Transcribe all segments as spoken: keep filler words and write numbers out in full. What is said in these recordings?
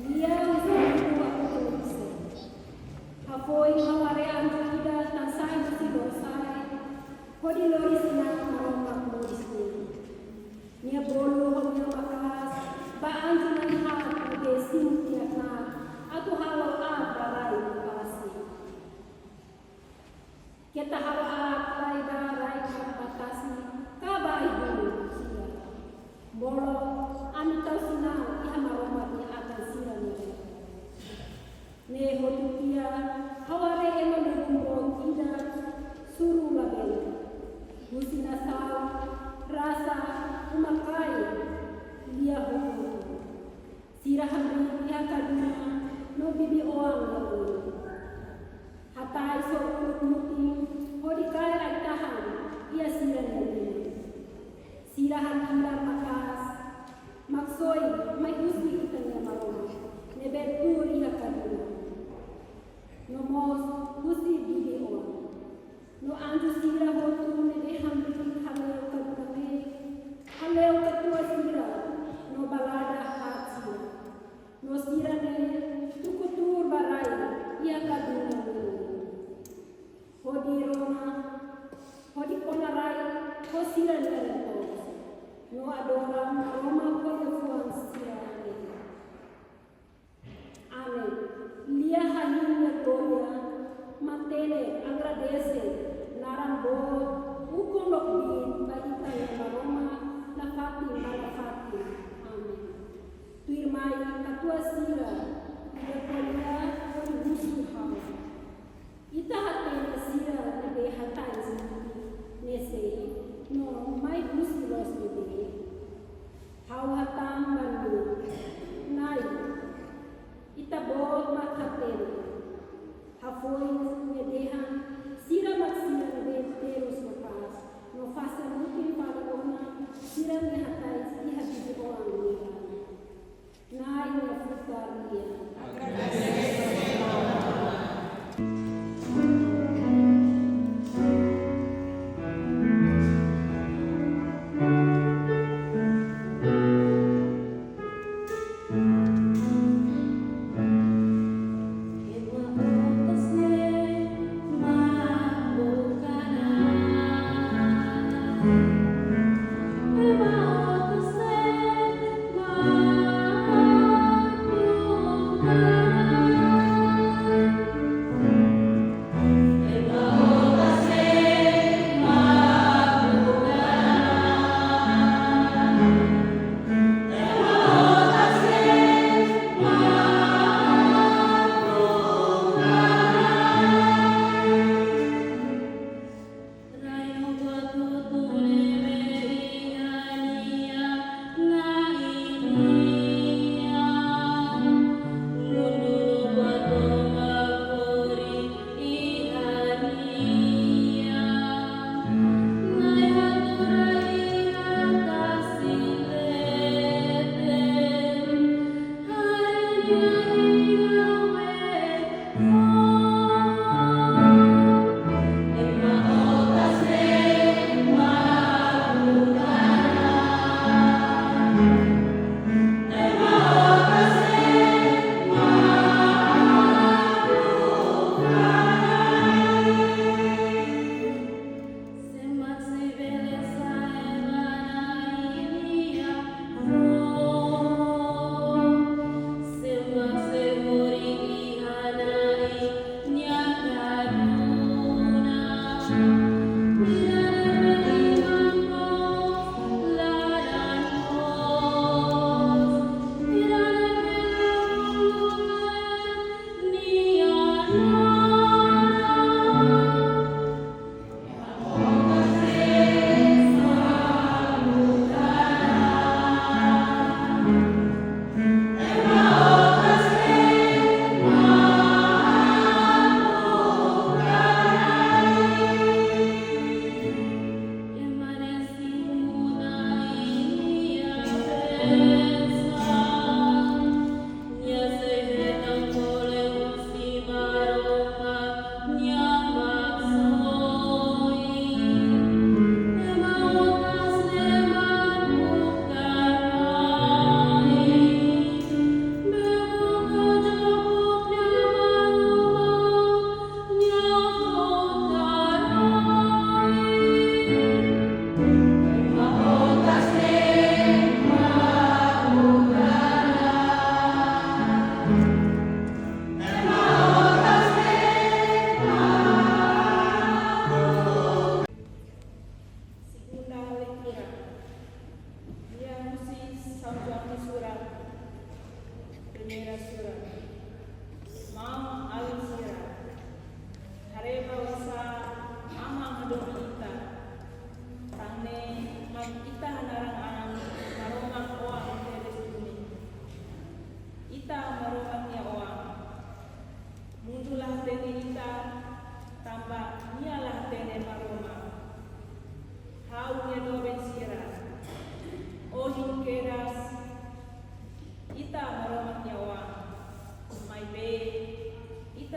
Lia husi livru Apokalipse. Hafoin ha'u haree anju ida tansa'e husi loron sa'e, hodi lori sinál Maromak moris nian. Nia bolu ho lian maka'as ba anju na'in-haat ne'ebé simu tiha knaar atu halo aat ba rai nia base. Keta halo aat rai ba rai ka ba tasi ka ba ai-hun sira. Molok ami tau sinál iha Maromak nia atan sira-ne'e. Ne'e hotu tiha ha'u haree ema ne'ebé boot ida, surun labele, husi nasaun, rasa, uma-kain, lia hotu. Sira hamriik iha kaduna no bibi-oan nia oin. Hatais ho uluk mutin hodi kaer ai-tahan iha sira-nia liman. Sira hakilar maka'as, Maksoin mai husi ita-nia Maromak ne'ebé tuur iha kaduna, no mós husi bibi-oan. No anju sira hotu ne'ebé hamriik hale'u kaduna ne'e, hale'u katuas sira, no balada haat sira. No sira-ne'e tuku tuur ba rai iha kaduna ne'e, hodi rona, hodi kona rai ho sira-nia reen-toos, no adora Maromak ho liafuan sira-ne'e. Amen. Lia hahi'i nia glória, matenek, agradese, naran boot, ukun no biin ba ita-nia Maromak nafatin ba nafatin. Amen. Tuirmai katuas sira, ida ko'alia hodi husu ha'u. Ita hatene sira ne'ebé hatais ne'e sé, no mai husi loos ne'ebé? Ha'u hatán ba nia: Na'i, Ita-Boot mak hatene. Hafoin nia dehan: Sira mak sira ne'ebé terus maka'as, no fase mutin fali ona sira-nia hatais iha bibi-oan nia laran. Na'i nia futar nian.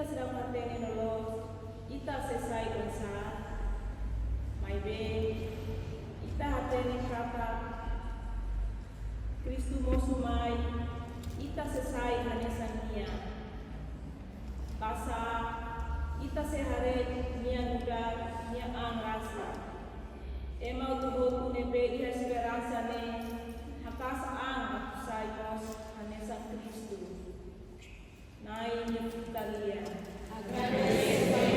Ita seidauk hatene loloos ita sei sai oinsá, maibé ita hatene katak Kristu mosu mai, ita sei sai hanesan Nia. Basá ita sei haree Nia nu'udar Nia an rasik. Ema hotu-hotu ne'ebé iha esperansa ne'e, haka'as an atu sai mós hanesan Kristu. Na'i nia fita-lian. Na'i, obrigadu.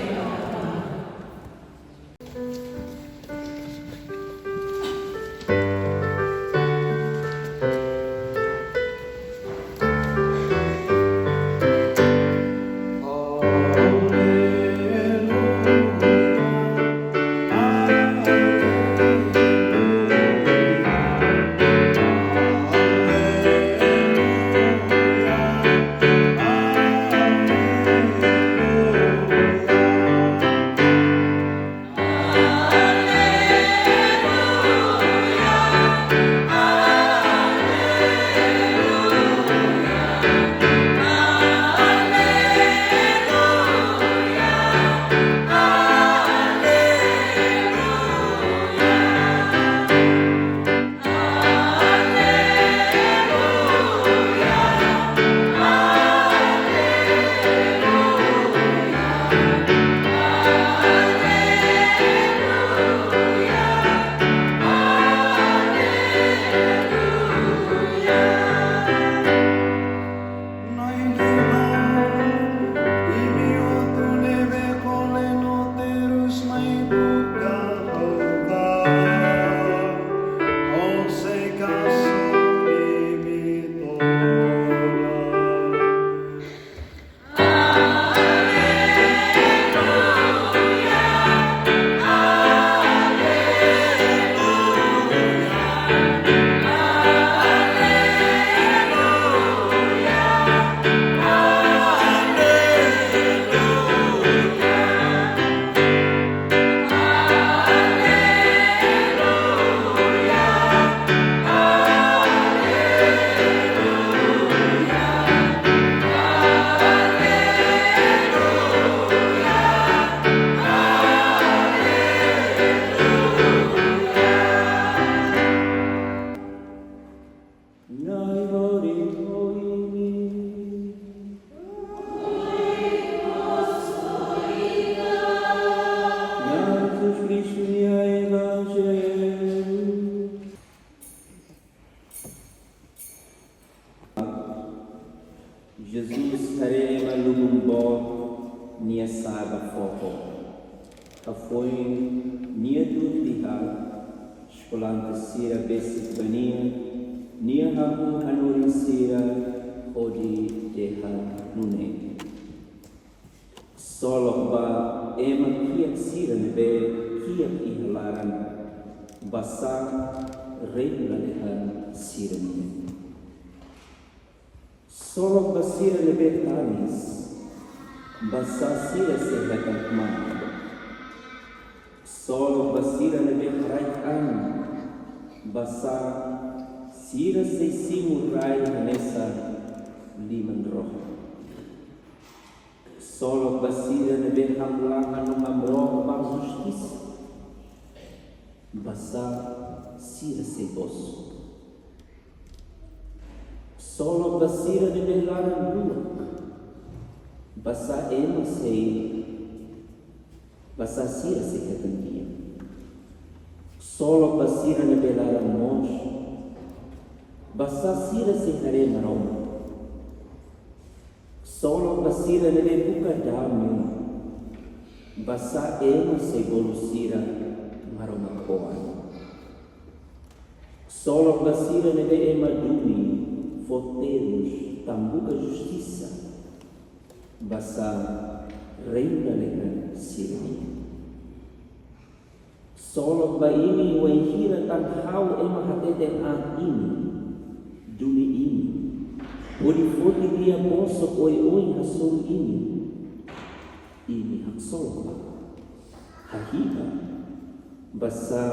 Na'i Jesus Kristu, Nia Evanjellu. Jesus haree ema lubun boot, Nia sa'e ba foho. Hafoin Nia du'ut tiha, eskolante sira besik ba Nia, Nia hahú hanorin sira hodi dehan nune'e: Ksolok ba ema kiak sira ne'ebé kiak iha laran, basá reinu lalehan sira-nian. Ksolok ba sira ne'ebé tanis, basá sira sei hetan kmaan. Ksolok ba sira ne'ebé haraik an, basá sira sei simu rai hanesan liman-rohan. Ksolok ba sira ne'ebé hamlaha no hamrook ba justisa, basá sira sei bosu. Ksolok ba sira ne'ebé laran-luak, basá ema sei, basá sira sei hetan di'ak. Ksolok ba sira ne'ebé laran moos, basá sira sei haree Maromak. Ksolok ba sira ne'ebé buka dame, basá ema sei bolu sira Maromak oan. Ksolok ba sira ne'ebé ema duni fó terus tan buka justisa, basá reinu lalehan sira-nian. Ksolok ba imi wainhira tan ha'u ema hateten an imi, duni imi, hodi foti lia bosok oioin hasoru imi. Imi haksolok ba, hahi'i ba, basá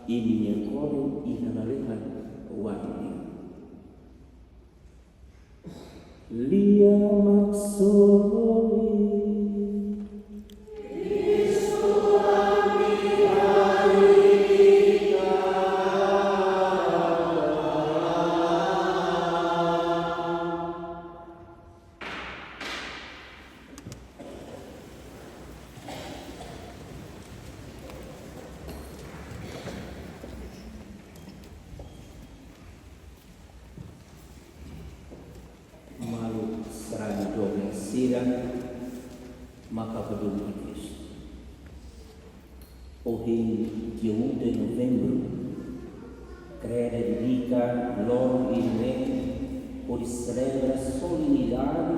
imi-nia kolen iha lalehan wa'in nian. Lia Maksoin. sira maka peduli Kristu. Ohin dia um de novembru, Kreda dedika loron ida-ne'e hodi selebra solenidade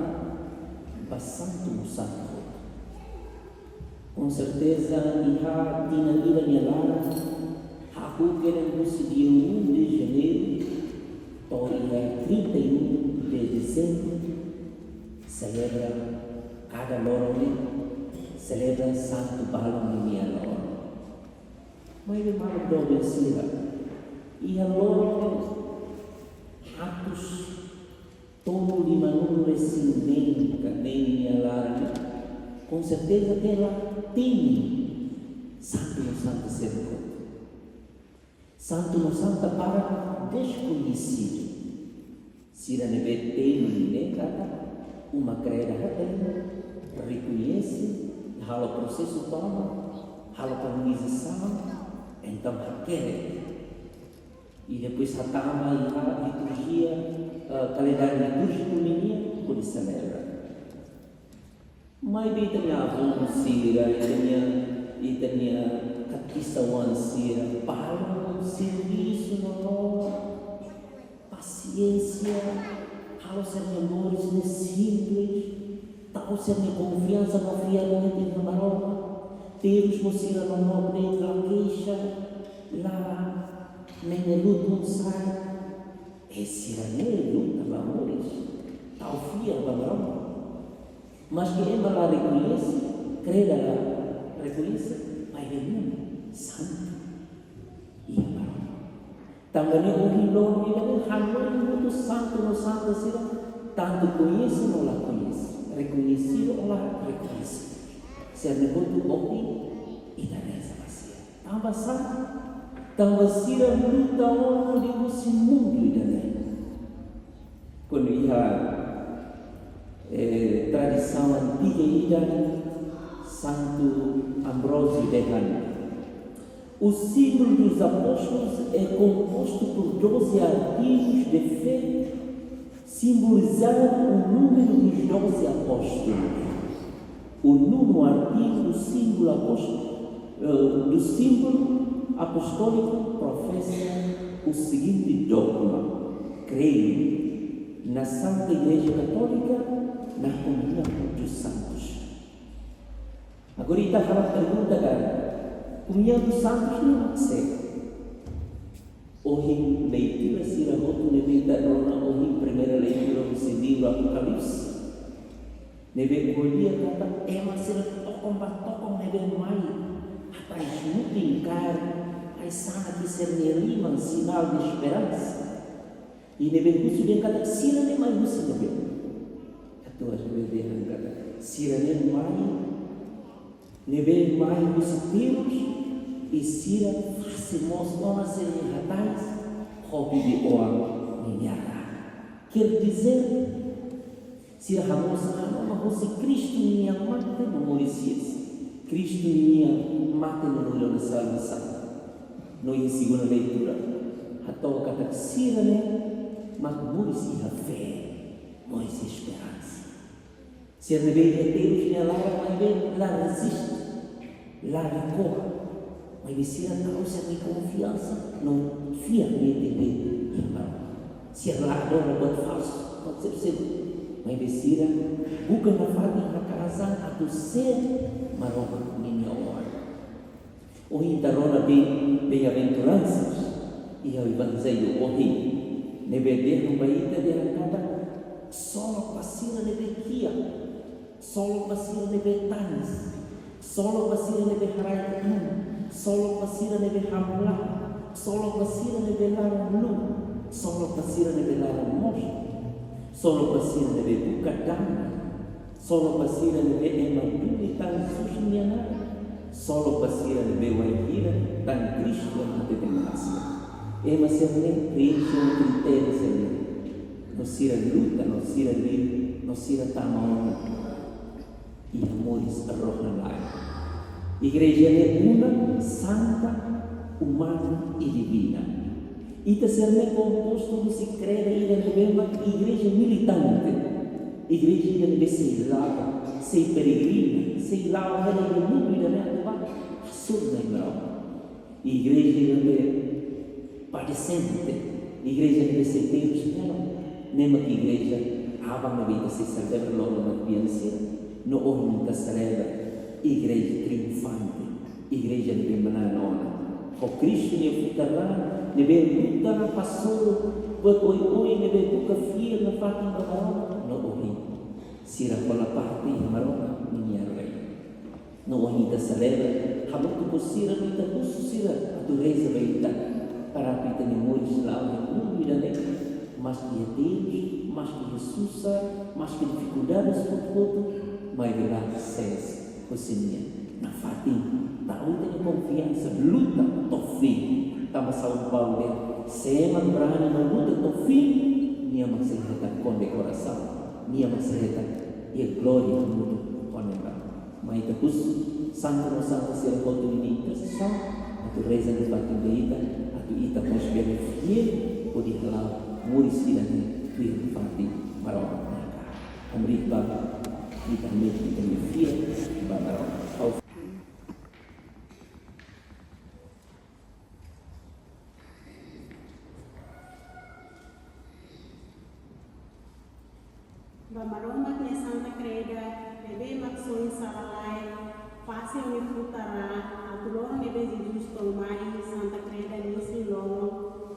ba santu no santa hotu. Konserteza, iha tinan ida nia laran, hahú kedan husi dia um de janeiru to'o iha trinta e um de dezembru, selebra kada loron ne'e, selebra santu balun ninia loron. Maibé maluk doben sira, iha loron ne'e atus tolu lima-nulu resin neen ka neen nia laran ne'e, konserteza ita la temi santu no santa sira hotu. Santu no santa barak deskoñesidu. Sira ne'ebé temi ne'e katak uma Kreda hatene, rekoñese, halo prosesu tomak, halo kanonizasaun, entaun hakerek. I depois hatama iha liturjia, eh, kalendáriu litúrjiku ninian, hodi selebra. Maibé ita-nia avó sira, ita-nia, ita-nia katekista-oan sira, balun servisu no pasiénsia, halo sira-nia moris ne'e simples, tau sira-nia konfiansa no fiar iha Maromak, terus mós sira no moris ne'e la keixa, la ne'e lutu sai, eh, sira-ne'e luta ba moris, tau fiar ba Maromak. Maski ema la rekoñese, Kreda la rekoñese, maibé ne'e santu iha Maromak. Tanba ne'e ohin loron ida-ne'e hanoin hotu santu no santa sira, tantu koñese no la koñese, rekoñesidu ou la rekoñesidu. Sira-ne'e hotu ohin ita reza ba sira. Tanba sá? Tanba sira luta ona liuhusi mundu ida-ne'e. Kuandu iha, eh, tradisaun antiga ida, Santu Ambrósio dehan: O símbolo dos apóstolos é composto por doze artigos de fé, simbolizando o número dos doze apóstolos. O nono artigo do símbolo apos-, eh, do símbolo apostólico professa o seguinte dogma: Creio na Santa Igreja Católica, na comunhão dos santos. Agora ita halo pergunta katak, komunhão dos santos ne'e mak sé? Ohin leitura sira hotu ne'ebé ita rona ohin, primeira leitura husi livru Apokalipse, ne'ebé ko'alia katak ema sira tokon ba tokon ne'ebé mai hatais mutin kaer ai-sanak iha sira-nia liman, sinál de esperansa. I ne'ebé husu dehan katak sira-ne'e mai husi ne'ebé? Katuas ne'ebé dehan katak sira-ne'e mai, ne'ebé mai husi terus, i sira fase moos ona sira-nia hatais ho bibi-oan ninia rai. Quer dizer, sira hamoos an ona husi Kristu ninia mate no moris hi'as. Kristu ninia mate no moris ona salvasaun. No iha segunda leitura hato'o katak sira-ne'e mak moris iha fé, moris iha esperansa. Sira ne'ebé iha terus nia laran maibé la reziste, la rekoha. Maibé sira tau sira-nia konfiansa no fiar ne'e tebes iha Maromak. Sira la adora buat falsu, buat selu-seluk. Maibé sira buka nafatin haka'as an atu ser Maromak ninia oan. Ohin ita rona be-, bem-aventuranças iha Evanjellu ohin, ne'ebé dehan ba ita dehan katak ksolok ba sira ne'ebé kiak, ksolok ba sira ne'ebé tanis, ksolok ba sira ne'ebé haraik an, ksolok ba sira ne'ebé hamlaha, ksolok ba sira ne'ebé laran lulik, ksolok ba sira ne'ebé laran moos, ksolok ba sira ne'ebé buka dame, ksolok ba sira ne'ebé ema duni tan Jezus nia naran, ksolok ba sira ne'ebé wainhira tan Kristu nia mate temi ba sira. Ema sira-ne'e preenxe kritériu sira-ne'e. No sira luta, no sira liu, no sira tama ona iha moris rohan-laek. Igreja ne'e una, santa, umana i divina. Ita sira-ne'e kompostu husi Kreda ida ne'ebé mak igreja militante. Igreja ida ne'ebé sei la'o, sei peregrina, sei la'o hela iha mundu ida-ne'e atu bá hasoru Nai Maromak. Igreja ida ne'ebé padesente, igreja ne'ebé sei terus hela, ne'e mak igreja aban ne'ebé ita sei selebra loron Natal sira, no ohin ita selebra igreja triunfante, igreja ne'ebé manán ona ho Kristu nia futar raan, ne'ebé luta hasoru buat oioin ne'ebé buka fiar nafatin ba Maromak, no ohin sira hola parte iha Maromak ninia reinu. No ohin ita selebra hamutuk ho sira, no ita husu sira atu reza ba ita, para atu ita-nia moris la'o iha mundu ida-ne'e, maski iha terus, maski iha susar, maski difikuldades hotu-hotu, maibé la ses husi nia nafatin, tau ita-nia konfiansa, luta to'o fim. Tanba São Paulo dehan, se ema brani no luta to'o fim, nia mak sei hetan kondekorasaun, nia mak sei hetan iha glória hamutuk ho Nai Maromak. Mai ita husu santu no santa sira hotu ninia intersesaun, atu reza nafatin ba ita, atu ita mós bele fiar hodi hala'o moris ida-ne'e tuir nafatin Maromak nia hakarak. Hamriik ba ita, hamriik ita-nia fiar ba Maromak. Ba Maromak nia Santa Kreda, ne'ebé mak soin sala-laek, fase ho nia futar raan, atu loron ne'ebé Jesus tolu mai, Santa Kreda nia isin-lolon,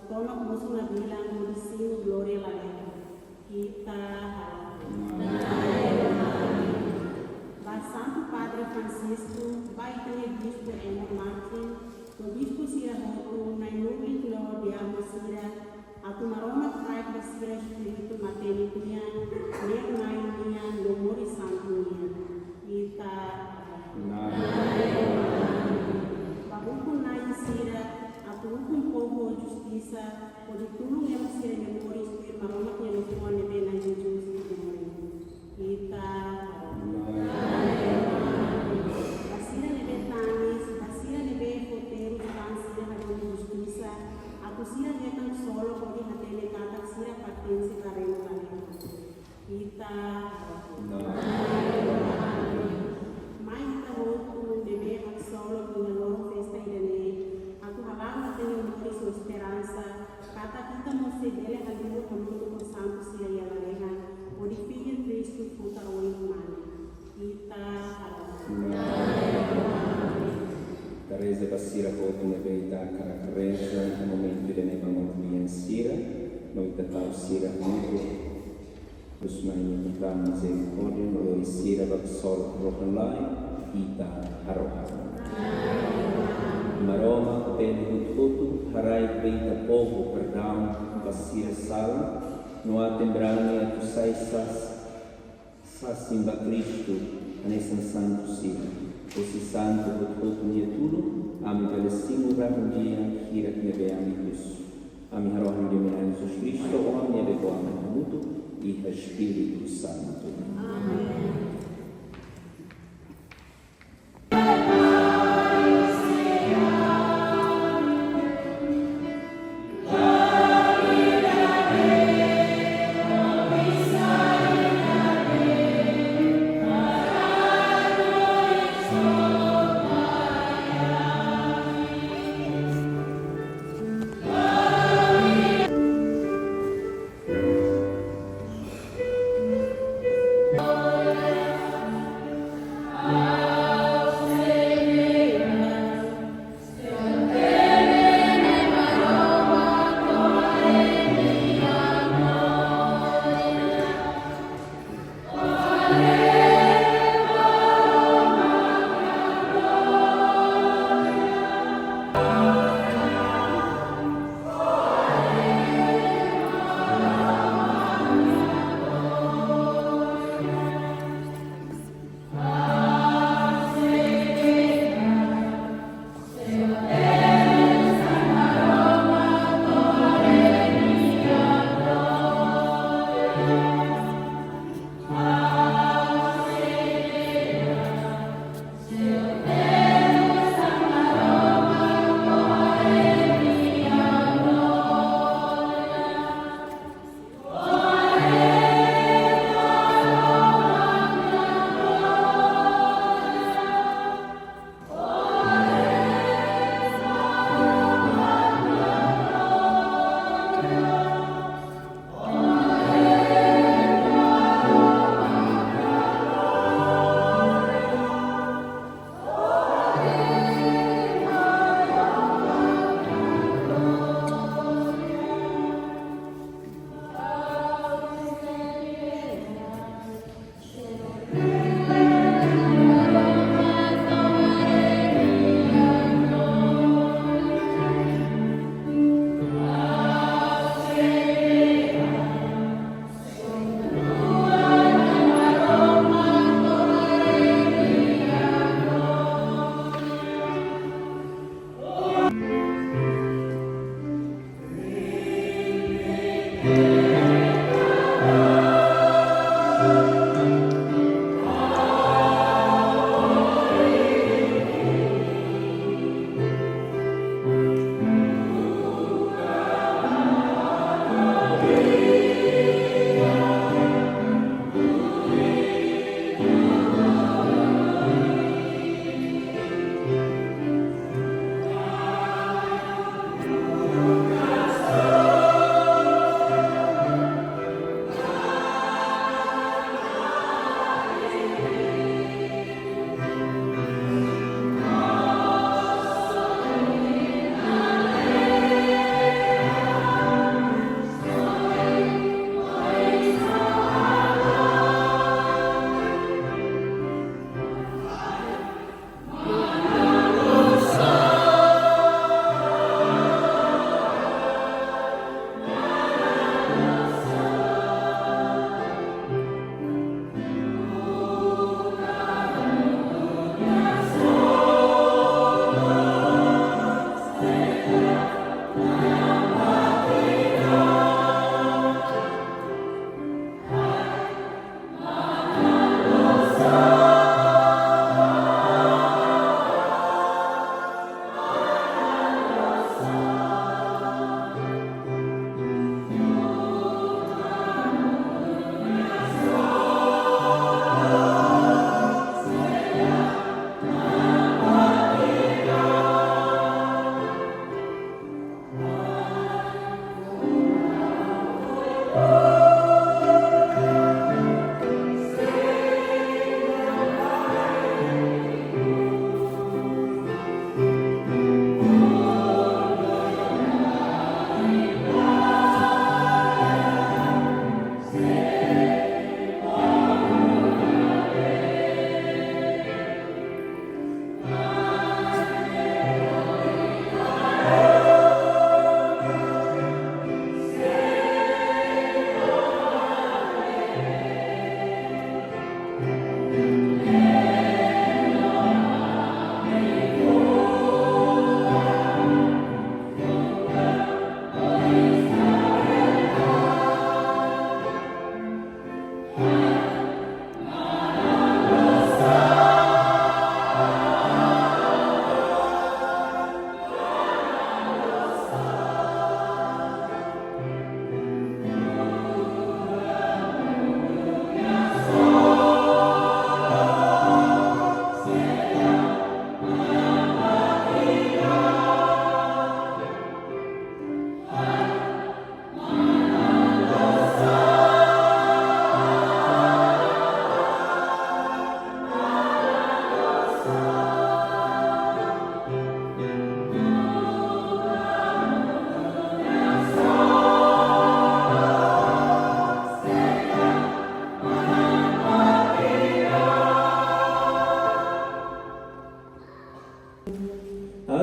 tomak mosu nabilan hodi simu glória lalehan. Ita harap. Ba Santu Padre Francisco, ba ita-nia Bispu Emo Martin, no bispu sira hotu, Nai Nurlik no diákonu sira, atu Maromak fahe ba sira espíritu matenek nian, neon-na'in nian, no moris santu nian. Ita harap. Ba ukun-na'in sira, atu ukun povu ho justisa, hodi tulun ema sira-nia moris tuir Maromak nia liafuan ne'ebé Nai Jesus nia moris. Ita harap. Ba sira ne'ebé tanis, ba sira ne'ebé fó terus tan sira hadomi justisa, atu sira hetan ksolok hodi hatene katak sira pertense ba reinu lalehan. Ita harap. Mai ita hotu ne'ebé haksolok iha loron festa ida-ne'e, atu hala'o ita-nia moris ho esperansa, katak ita mós sei bele halibur hamutuk ho santu sira iha lalehan, hodi fihir Kristu futar oin mane. Ita harap. Ita reza ba sira hotu ne'ebé ita hakarak reza iha momentu ida-ne'e ba morto-nian sira, no ita tau sira hamutuk. Deus Maromak nia mezerikórdia no lori sira ba ksolok rohan-laek, ita harohan. Maromak bele hotu-hotu haraik ba ita povu perdaun ba sira sala, no aten brani atu sai sas-, sasin ba Kristu, hanesan santu sira. Husi santu hotu-hotu nia tulun, ami bele simu rahun-di'ak hirak ne'ebé ami husu. Ami harohan Nai Jesus Kristu, Oan ne'ebé ho Aman hamutuk, iha Espíritu Santu. Amen.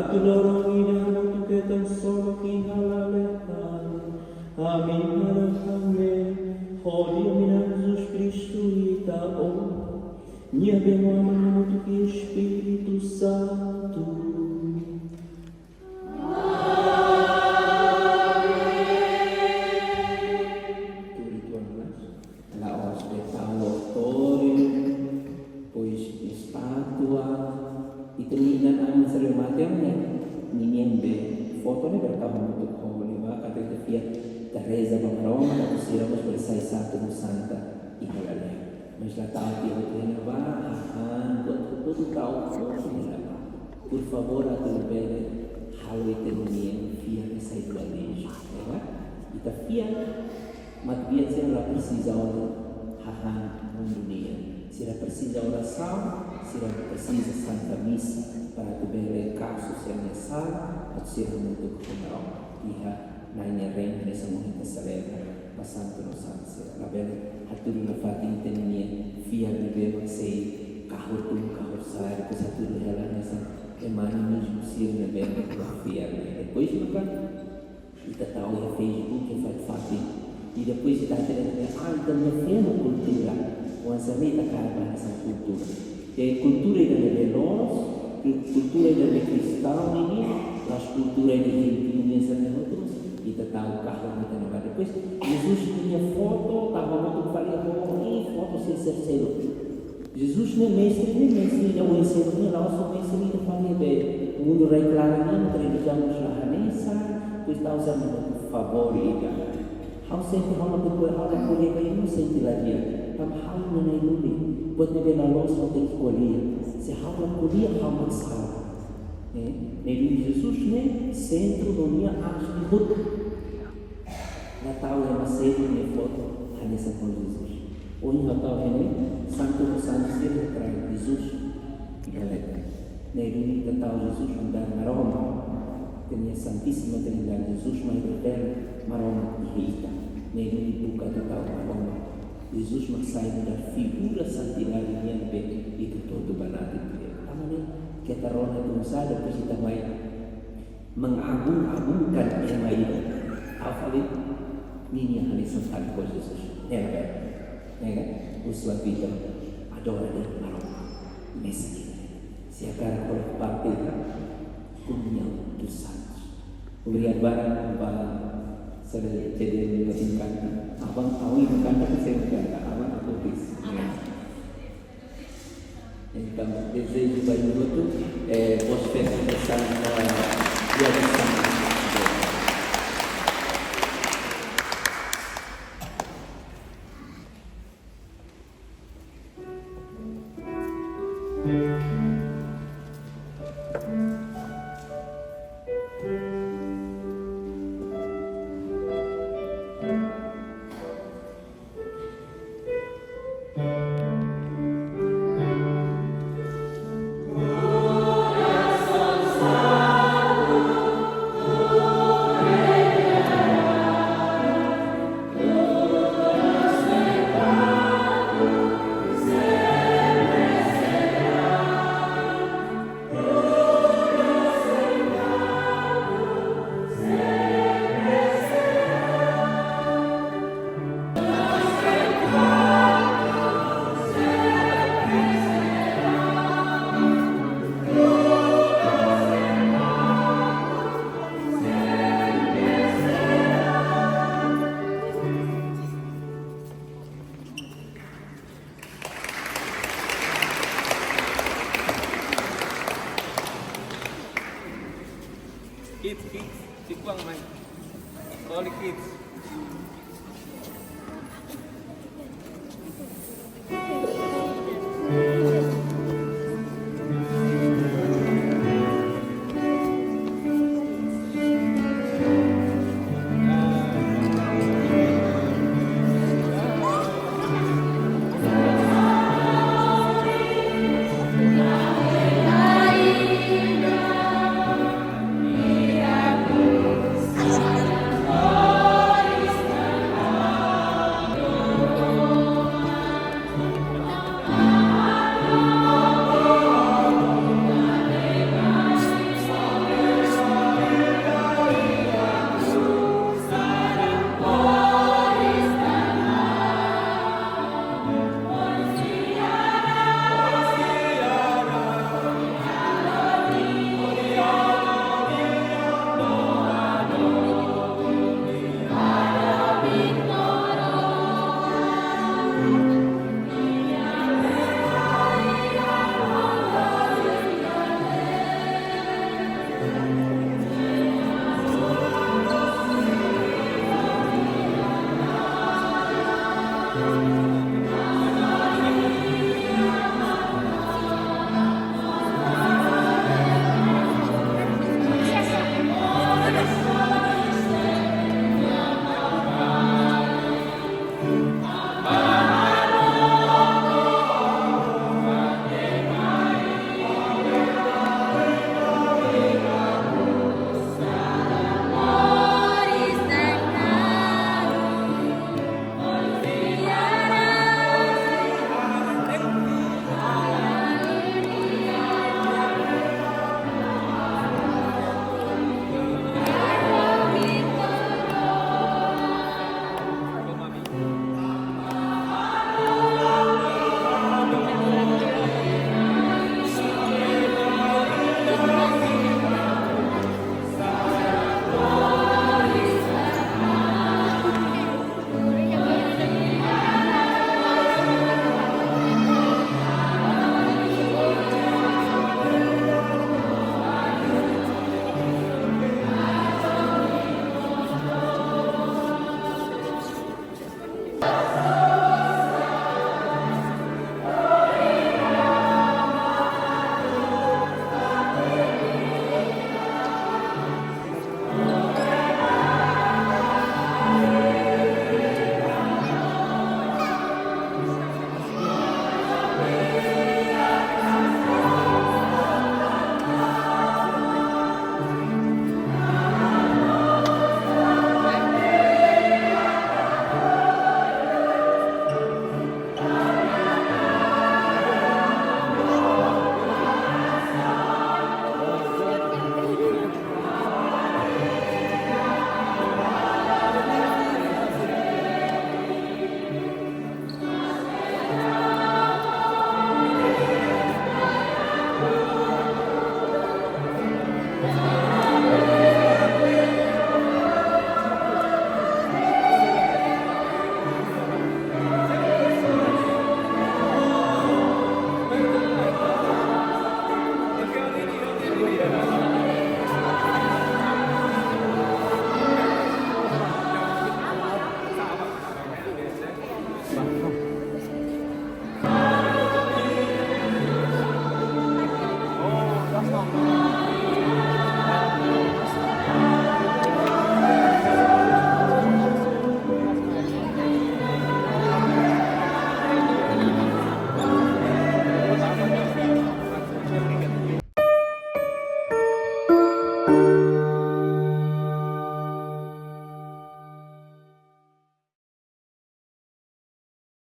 Loron ida hamutuk ho ita-nia Na'i Salvadór, ami halo hanesan ne'e, hodi ami-nia Na'i Jesus Kristu ita-nia Na'i, Nia bele monu hamutuk ho Espíritu Santu. Tudu tuan mas, la'ós de'it tau oratóriu, depois estátua, ita-nia inan-aman sira mate ne'e, ninian be foto ne'e bele tau hamutuk ho liubá, katak ita fiar, ita reza ba Maromak, atu sira mós bele sai santu no santa iha lalehan. Mas la tau tiha hotu iha ne'ebá, hahán, buat hotu-hotu tau hotu iha ne'ebá. Por favór, atu bele halo ita-nia fiar ne'e sai dualista, ya kan? Ita fiar, maibé sira la presiza ona hahán mundu nian. Sira presiza orasaun, sira presiza Santa Misa, para atu bele kasu sira-nia sala, atu sira hamutuk ho Maromak iha Na'i nia reinu, hanesan ohin ita selebra ba santu no santa sira. Labele hatudu nafatin ita-nia fiar ne'ebé mak sei kahur tun, kahur sa'e, depois hatudu hela hanesan ema nia mezmu sira ne'ebé mak fiar ne'e. Depois maka ita tau iha Facebook, iha fatin-fatin. I depois ita hatene, ah, ita-nia fé mak kultura. Oinsá mak ita kaer ba hanesan kultura. Iha kultura ida ne'ebé loos, kultura ida ne'ebé kristaun nian, la'ós kultura ida gentil nian hanesan ne'e hotu, ita tau kahur iha ne'ebá. Depois, Jesus nia foto, tau hamutuk fali ho, i foto sira seluk. Jesus ne'e mestre, ne'e mestre ida oin seluk, ne'e la'ós mestre ida fali be mundu rai-klaran nian, relijiaun mós la hanesan, depois tau hanesan ne'e hotu favór ida. Ha'u sente ha'u la ko'alia, ha'u la ko'alia ba inusente la di'ak. Tanba ha'u nia na'in-luli. Buat ne'ebé la loos ha'u tenke ko'alia. Se ha'u la ko'alia, ha'u mak sala. Eh, ne'e duni Jesus ne'e sentru no nia aas hotu. La tau ema seluk nia foto hanesan ho Jesus. Ohin ha'u tau iha ne'e, santu no santa sira hatrai Jesus iha leten. Ne'e duni ita tau Jesus nu'udar Maromak. Ita-nia Santíssima Trindade, Jesus mai revela Maromak iha ita. Ne'e duni buka ita tau Maromak. Jesus mak sai nu'udar figura santidade nian be ita hotu-hotu banati. Tanba ne'e, keta rona tun sá, depois ita mai mengagung-agungkan ema ida. Ha'u fali, ninia hanesan tali ho Jesus. Ne'e kan? Ne'e kan? Uza sua vida, adora Maromak. Mestre. Se hakarak hola parte da comunhão dos santos. Obrigadu barak ba sira sira ne'ebé enkanta. Aban, aban enkanta, ke sira enkanta. Aban aku bis. Entaun, dezeju ba ita hotu, eh, boas festas de Santa, dia de Santa. Kids, kids, si kuang mai. Koli kids.